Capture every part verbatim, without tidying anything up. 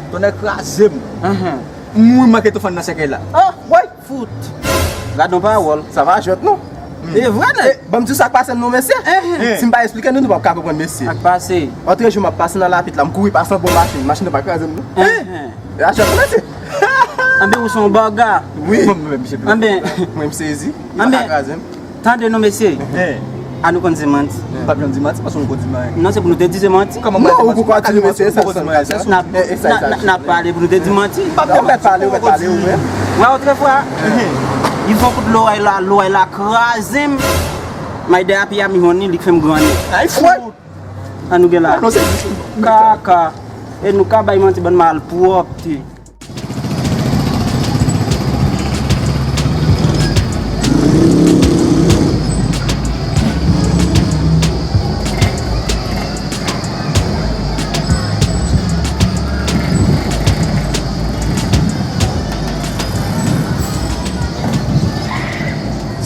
Tonnè kraze m. Ahan. M mouri manke tou fann nan sèkèy la. Ah, woy, fout. Gad yon pawòl. Sa pa jwèt non. E vre nèt. Ban m di w sa k pase m non mesye. Ahan. Si m pa eksplike nou, nou p ap ka konprann mesye. Sa k pase? Otrejou m ap pase nan lapit la, m kouri pase anba yon machin, machin nan pa kraze m non. Ahan. E a jwèt mesye. Anben ou se yon baga. Wi. Anben. Mwen m sezi. Li pa ka kraze m. Tande non mesye. An nou konn di manti. M p ap janm di manti paske m poko di m anyen. Non, se pou nou te di se manti. Kòman mwen di manti? Ou poko di manti, mesye, sa sa. N ap pale pou nou te di manti. M p ap janm pale, ou mèt pale ou menm. Wè, otrefwa, li fè yon kout loway la, loway la kraze m. May de api a mi honni, li k fè m grannen. Ay fout. An nou gen la. Kaka. E nou ka bay manti, bann malpwòpte.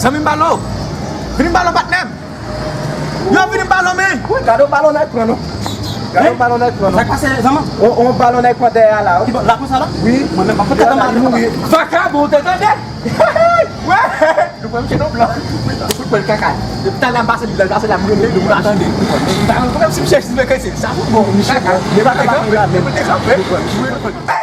Zanmi m balo. Vini m balo patnè m. Yo vini m balon men. Wi, gade yon balon nèg pran non. Gade yon balon nèg pran non. Sa k pase zanman? On balon nèg pran dèyè a la. Ki bò la konsa la? Wi. Mwen menm pa fout tèt anba. Vakabon ou te tande? Wè. Nou pran mouche non blan. Nou fout pran kaka. Depi talè m pase li la, pase la m rele nou pa tande. M pa konn si mouche si mwen kase sa fout bon. Kaka. Depi talè m pase la men.